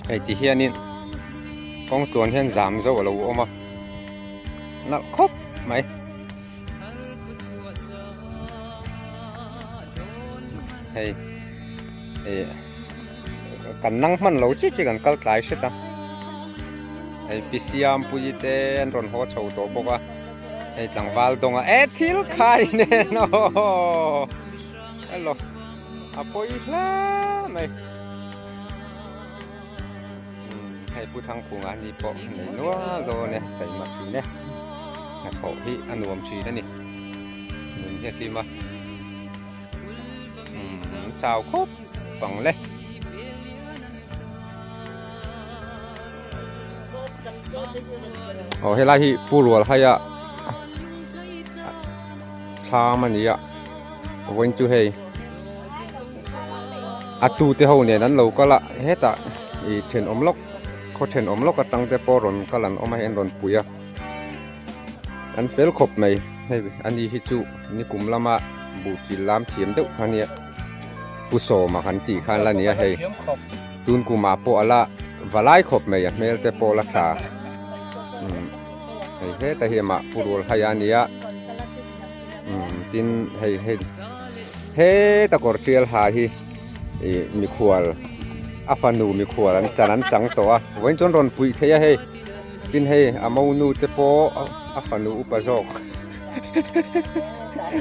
Hei ti hianin kawng tluan hian zam zo a lo awm a nalh khawp mai. Hei ih kan nang hman lo chi chi kan kal tlai hret a hei pi siampuii te an rawn haw chho tawh bawk a hei tlangval dawnga e thil khai nen aw hello a pawi hle mai hei pu thangphunga ni pawh nei nual dawn e taima thin e hnathawh hi a nuam thin a ni nun hi a hlim a chau khawp ang le. Aw helai hi Pu Rualhaia thlam a ni a vawiin chu hei a tute ho nen an lo kal a hetah ih thenawm lawk khaw thenawm lawk atang te pawh rawn kal an awm a hei an rawn pui a an fel khawp mai hei ani hi chu nikum lama buh chil lam thiam deuh kha ania pu sawma kan tih khan la nia hei tun kumah pawh ala va lai khawp mai a hmel te pawh la tha umm hei heta hi amah pu rual hai a nia umm tin hei hei heta kawr tial ha hi ih mikhual a fanu mikhual an chan an chang tawh a vawiin chuan rawn puih thei a hei. Tin hei a monu te pawh a fanu upa zawk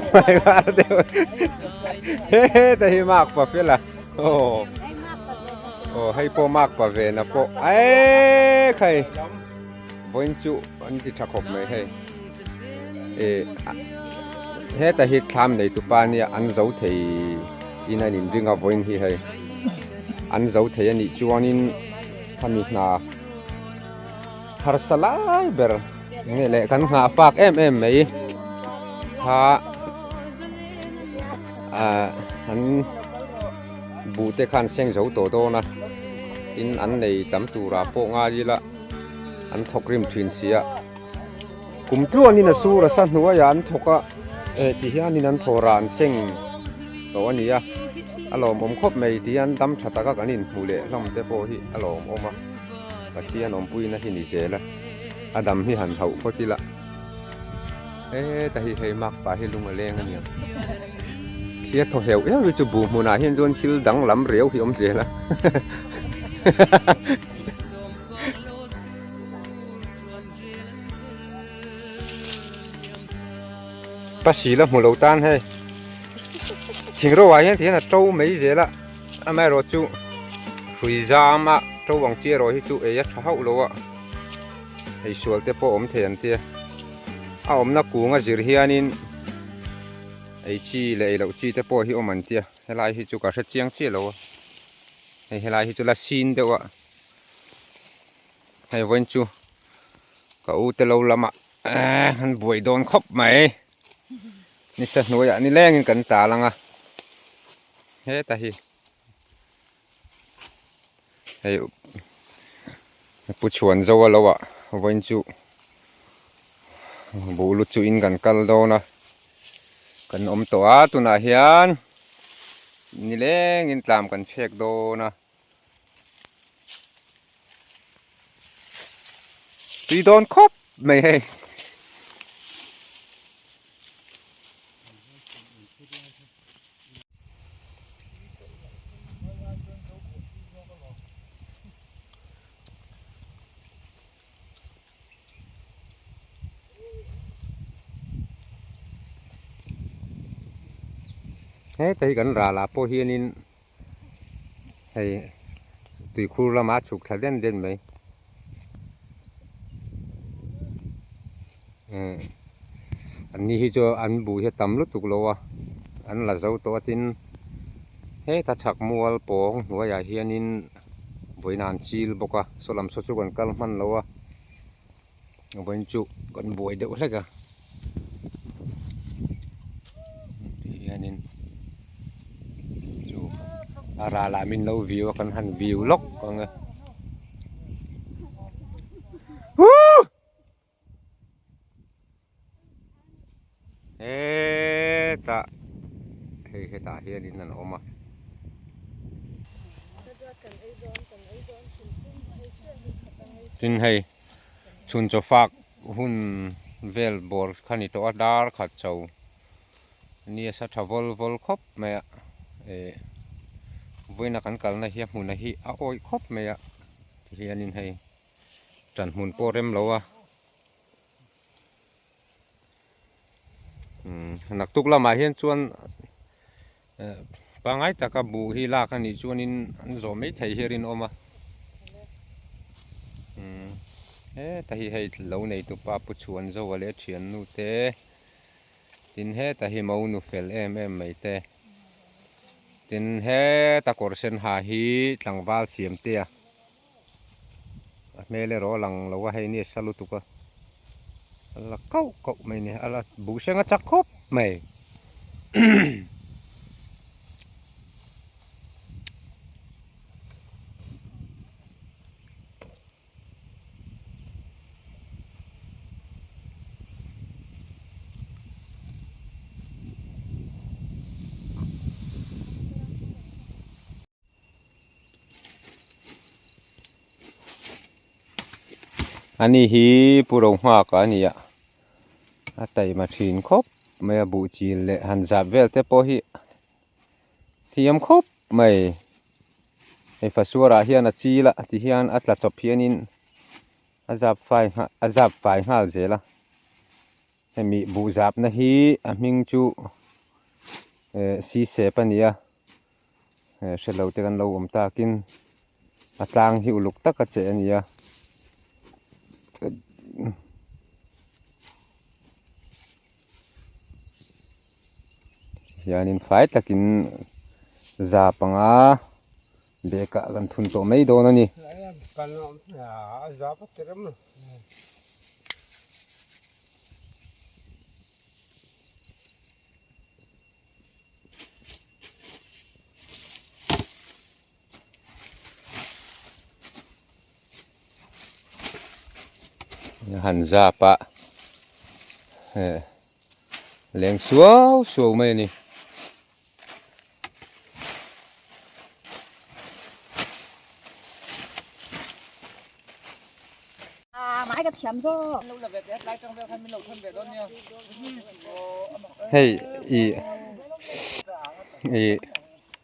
hmai deuh heta hi mark pa fel a aw aw hei pawh mark pa ve na pawh eee khai vawiin chu an ti tha khawp mai hei eh heta hi thlam nei tupa nia an zo thei in an inring a vawiin hi hei an zo thei anih chuanin hemi hna. Harsa lai ber nge leh kan nghah fak em em mai kha ah an buh te khan seng zo tawh dawn a tin an nei tam turah pawh ngai ila an thawk rim thin si a kum tluanin a sur a sa hnuaiah an thawk a eh ti hianin an thaw rah an seng tawh a ni a a lawmawm khawp mai ti hian dam tha taka kan inhmuh leh hlawm te pawh hi a lawmawm a. Pathian awmpuina hi ni zel a, a dam hi han hauh phawt ila heta hi hei makpa hi lung a leng a nia thia thaw heuh heuh hi chu buh hmunah hian chuan thil danglam riau hi awm zel a Pasila hmu lo tan hei thing ro ah hian ti hian a to mai zel a. Amaherawh chu hrui zam a to ang chi erawh hi chu ei a tha hauh lo a, ei sual te pawh awm thei an tia. A awmna kung a zir hianin ei chi leh ei loh chi te pawh hi awm an tia, helai hi chu ka hre chiang chiah lo a, hei helai hi chu la sin deuh a, hei vawiin chu ka u te lo lamah an buai dawn khawp mai. Nisa hnuaiah nilengin kan tal ang a, heta hi hei pu chhuan zo a lo ah vawiin chu buh lut chu in kan kal dawn a, kan awm tawh a tunah hian nilengin tlam kan chhek dawn a. Tui dawn khawp mai hei. Heta hi kan ral ah pawh hianin Hei tuikhur lama chhuk thla den den mai eh an ni hi chu an buh hi a tam lutuk lo a an la zo tawh a tin heta chhak mual pawng hnuaiah hianin vawiin an chil bawk a saw lam saw chu kan kal hman lo a vawiin chu kan buai deuh hlek a hianin chu a ral ah min lo view a kan han view lawk ang e huh hetah hei hetah hianin an awm a. Tin hei chhun chaw fak hun vel bawr kha ni tawh a dar khat cho ni a sa tha vawl vawl khawp mai a eh vawiina kan kalna hi a hmuna hi a awih khawp mai a tihianin hei tan hmun pawh rem lo a umm naktuk lamah hian chuan eh pangai taka buh hi lak a nih chuanin an zawh mai thei hi a rinawm a umm heta hi hei lo nei tupa pu chhuan zoa leh thiannu te tin heta hi mo nu fel em em mai te tin heta kawr sen ha hi tlangval siam te a. A hmel erawh a lang lo a hei ni a sa lutuk a a la kauh kauh mai a ni a la buh hreng a chak khawp mai. Ani hi Pu Rohmaka a ni a, a taima thin khawp mai a buh chil leh han zap vel te pawh hi thiam khawp mai. Hei fasuarah hian a chil a ti hian a tla chawp hianin a zap fai nghal a zap fai nghal zel a, hemi buh zapna hi a hming chu eh sisep a ni a. Hre lo te kan lo awm takin a tlang hi uluk taka che a ni a. Hianin fai takin za panga bag ah kan thun tawh mai dawn a ni. Han zap a eh leng suau suau mai a ni. Hei i i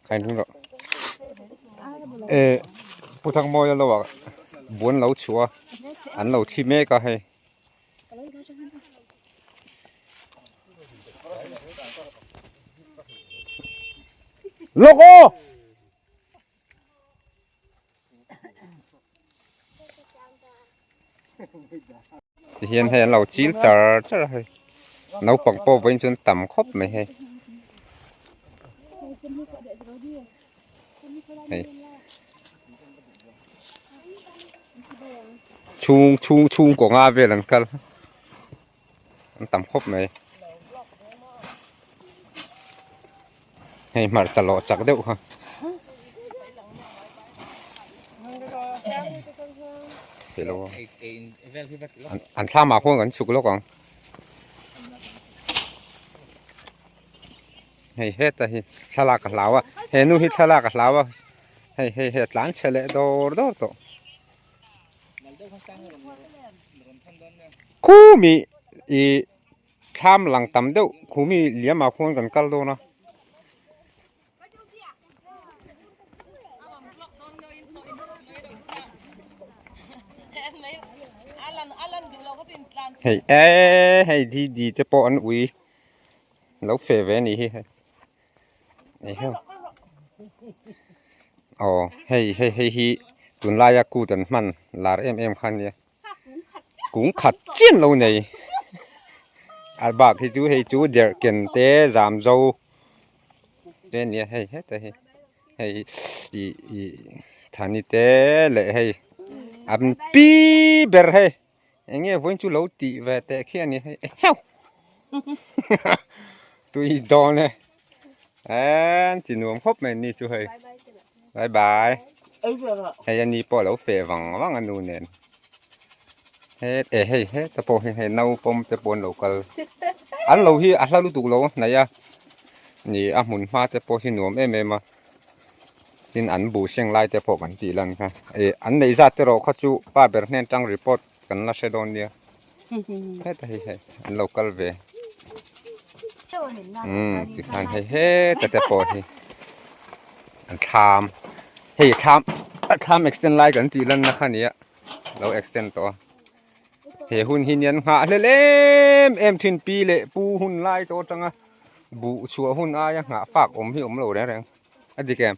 khain hlung rawh eh Pu Thangmawia lo ah buan lo chhuah a an lo thli mek a hei. Lawk aw! Tihian hei an lo chil char char a hei naupang pawh vawiin chuan tam khawp mai hei hei chhung chhung chhungkaw nga vel an kal an tam khawp mai hei hmarcha lawh chak deuh kha an thlam ah khuan kan chhuk lawk ang hei heta hi thlalak a hlau a henu hi thlalak a hlau a hei hei hei a tlan chhe leh dawr dawr tawh. Khumi ih thlam lang tam deuh khumi liam ah khuan kan kal dawn a. Hei eee hei di di te pawh an ui lo fe ve a nih hi hei eheu aw hei hei hei hi tunlaia kut an hman lar em em kha ania kung khat chian lo nei a bak hi chu hei chu derh ken te zam zo te ania hei heta hi hei ih ih thani te leh hei an pi ber hei. Eng nge vawiin chu lo tih ve teh khi a ni hei eheu tui dawn e en ti nuam khawp mai ni chu hei bye bye hei a ni pawh lo feh vang vang a nu nen het e hei heta pawh hi hei naupawm te pawh an lo kal an lo hi a hla lutuk lo a hnaih a ni a hmun hma te pawh hi nuam em em a. Tin an buh seng lai te pawh kan tih lan kha. Ih an neih zat erawh kha chu pa ber hnen tang report kan la hre dawn nia. Heta hi hei an lo kal ve. Umm tikhan hei heta te pawh hi an thlam hei thlam thlam extend lai kan tih lanna kha nia lo extend tawh a. He hun hi nian nghah hlel em em thin pi leh pu hun lai tawh atanga buh chhuah hun aia nghah fak awm hi awm lo reng reng a dik em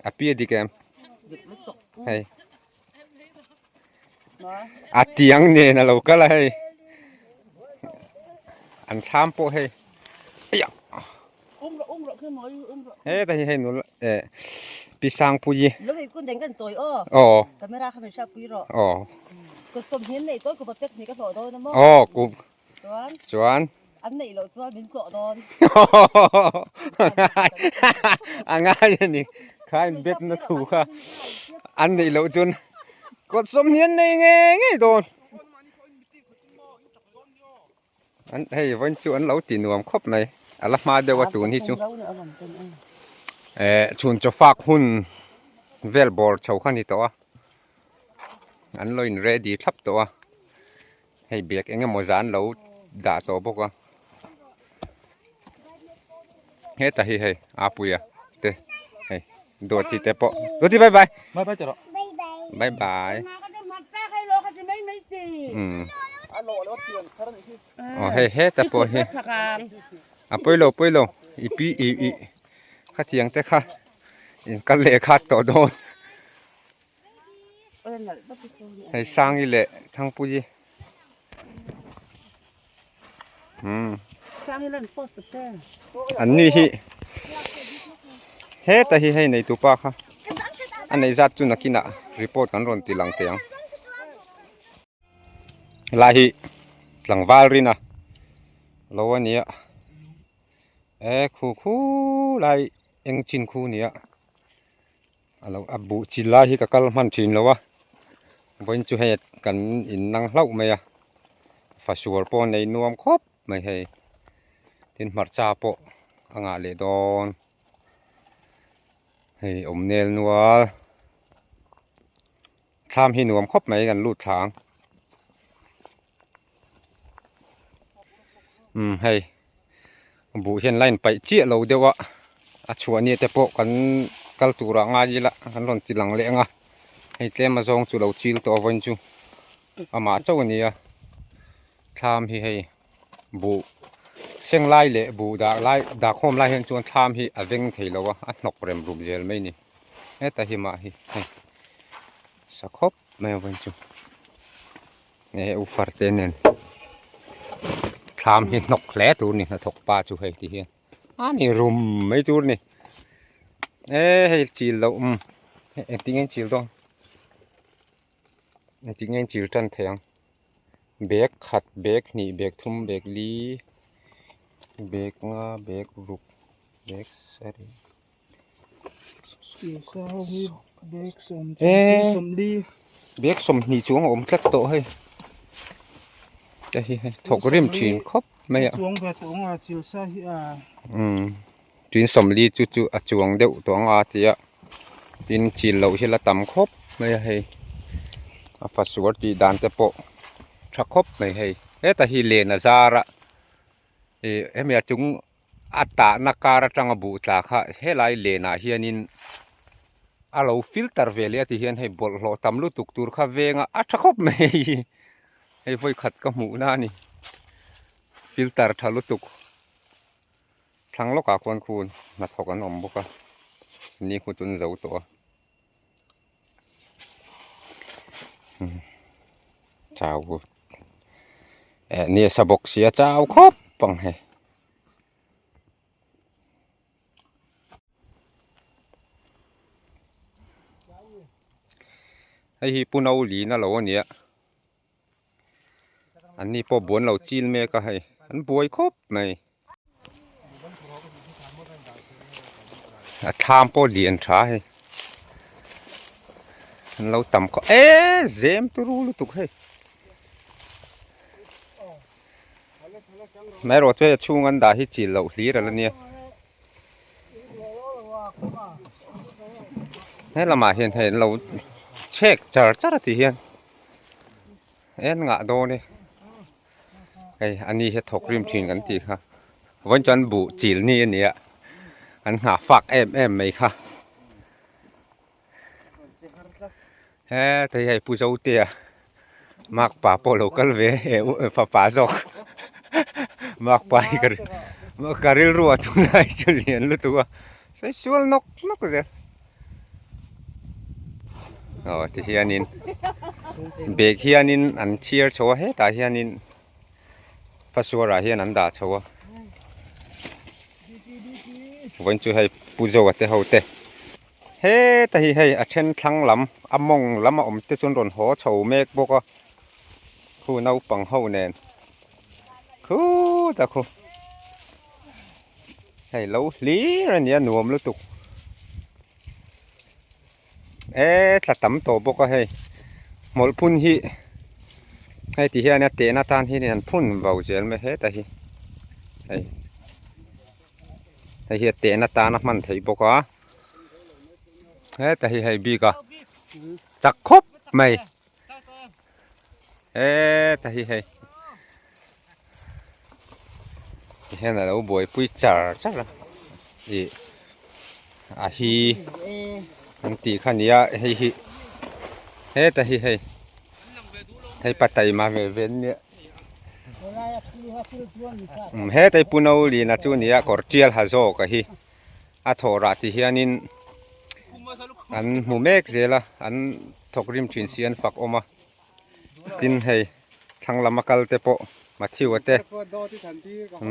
a pi a dik em hei a tiang nen a lo kal a hei an thlam pawh hei eiah heta hi hei nula eh pi sangpuii aw aw aw kum chuan a ngai a ni kha in bet na thu kha an neih loh chuan kawt sawmhnih an nei ngei ngei dawn an hei vawiin chu an lo ti nuam khawp mai a la hma deuh a tun hi chu eh chhun chaw fak hun vel bawr chho kha a ni tawh a an lo in ready thlap tawh a. Hei bag eng emaw zan lo dah tawh bawk a heta hi hei Apuia te hei Duati te pawh Duati bye bye bye bye tawh bye bye umm aw hei heta pawh hi a pawilo pawilo i pi i i khatiang te kha in kal leh khat tawh dawn. Hei Sangi leh Thangpuii umm an ni hi heta hi hei nei tupa kha a nei zat chu nakinah report kan rawn ti lang teh ang helai hi tlangval rin a lo a nia e khu khu lai eng chin khu a nia. A lo a buh chin lai hi ka kal hman thin lo a vawiin chu hei kan in nang hlauh mai a fasual pawh nei nuam khawp mai hei tin hmarcha pawh a ngah leh dawn hei awm nel nual thlam hi nuam khawp mai kan lut thla ang umm hei. Buh hian line paih chiah lo deuh a, a chhuah ni te pawh kan kal turah ngai ila kan rawn ti lang leh ang a, hei tlem a zawng chu lo chil tawh a vawiin chu amah chauh a ni a, thlam hi hei buh seng lai leh buh dah lai dah khawm lai hian chuan thlam hi a veng thei lo a, a hnawk rem rup zel mai a ni heta hi mah hi hei sa khawp mai a vawiin chu. Nge u farte nen thlam hi hnawk hle tur ni hnathawk pa chu hei ti hian a ni rum mai tur ni e hei chil loh um engtin nge chil dawn engtin nge chil tan thei ang bag khat bag hnih bag thum bag li bag nga bag ruk bag sarih. Bag sawmhnih chuang a awm tlat tawh hei te hi hei thawk rim thin khawp mai a umm tin sawmli chu chu a chuang deuh tawh ang a tia tin chil loh hi la tam khawp mai a hei a fasuar tih dan te pawh tha khawp mai hei heta hi len a zar a ih hemi a chung. A tahna kar atanga buh tla kha helai lenah hianin a lo filter ve leh a ti hian hei bawlhhlawh tam lutuk tur kha venga a tha khawp mai hei vawi khat ka hmuh na a ni filter tha lutuk thlang lawkah khuan khun hnathawk an awm bawk a ni khu chu an zo tawh a chau eh ni a sa bawk sia chau khawp ang hei. Hei hi Pu No Lina lo a nia an ni pawh buan lo chil mek a hei an buai khawp mai a thlam pawh lian tha hei an lo tam khawp e zem turu lutuk hei. Amaherawhchu hei a chhung an dah hi chil loh hlir a la nia. He lamah hian hei an lo chhek char char a tih hian en ngah dawn e hei a ni hi thawk rim thin kan tih kha vawiin chuan buh chil ni a ni a an nghah fak em em mai kha he hei pu zotea makpa pawh lo kal ve e fapa zawk makpa hi ka ka rilru ah tunlai chu lian lutuk a sawi sual nawk nawk zel aw ti hianin bag hianin an chhiar chho a hetah hianin fasuarah hian an dah chho a vawiin chu hei pu zoa te ho te heta hi hei a then thlang lam a mawng lam a awm te chuan rawn haw chho mek bawk a khu naupang ho nen khutah khu. Hei lo hlir a nia nuam lutuk e thla tam tawh bawk a hei hmawlh phun hi hei ti hian a tehna tan hian an phun vau zel mai heta hi hei hei hi a tehna tan a hman theih bawk a heta hi hei bik a chak khawp mai heta hi hei. Ti hian a lo buaipui char char a ih a hi an tih kha nia hei hi heta hi hei hei pa taima ve ve an nia umm heta hi pu no lina chu nia kawr tial ha zawk a hi a thawh rah ti hianin an hmu mek zel a an thawk rim thin si an fak awm a. Tin hei thlang lama kal te pawh Matthew a te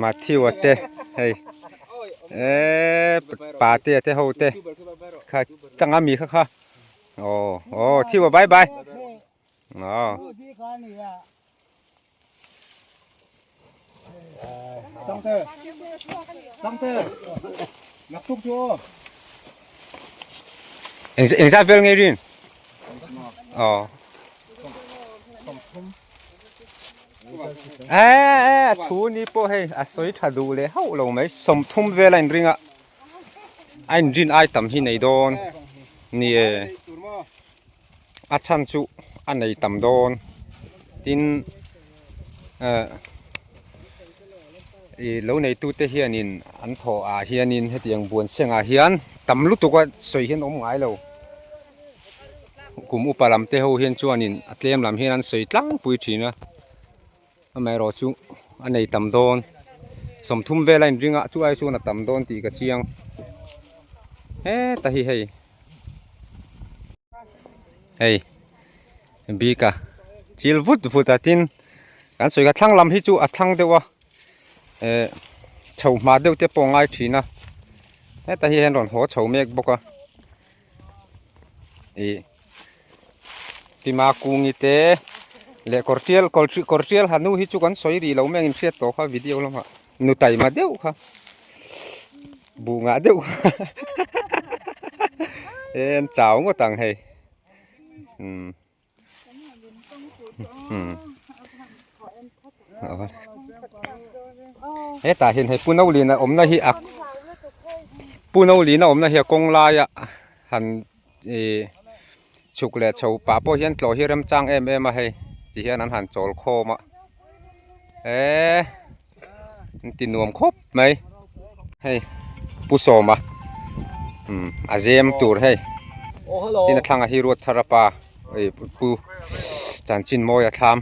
Matthew a te hei eee pa te a te ho te kha changa mi kha kha aw aw Thiu a bye bye aw. Eng zat vel ngei rin? Aw. E e a thu ni pawh hei a sawi tha duh leh hauh lo mai 30 vel a inring a a inrin ai tam hi nei dawn ni e. A chhan chu a nei tam dawn tin eh ih lo neitute hianin an thawh ah hianin hetiang buan sengah hian tam lutuk a sawi hian awm ngai lo kum upa lam te ho hian chuanin a tlem lam hian an sawi tlangpui thin a amaherawh chu a nei tam dawn 30 vel a inring a chu ai chuan a tam dawn tih ka chiang heta hi hei. Hei bik a chil vut vut a tin kan sawi kha thlang lam hi chu a thlang deuh a eh chho hma deuh te pawh a ngai thin a heta hi hian rawn haw chho mek bawk a ih tima kungi te leh kawr tial kawr tial ha nu hi chu kan sawi rih lo mai ang inhriat tawh kha video lamah nu taima deuh kha. Buh ngah deuh en chau ngawt ang hei umm umm hetah hian hei pu Nolina awmna hi a pu Nolina awmna hi a kawng laia han ih chhuk leh chho pah pawh hian tlawh hi remchang em em a hei ti hian an han chawl khawm a eee. An ti nuam khawp mai hei pu sawma umm a zem tur hei tin a thlangah hi ruat thar a pa ih pu chanchin mawi a thlam.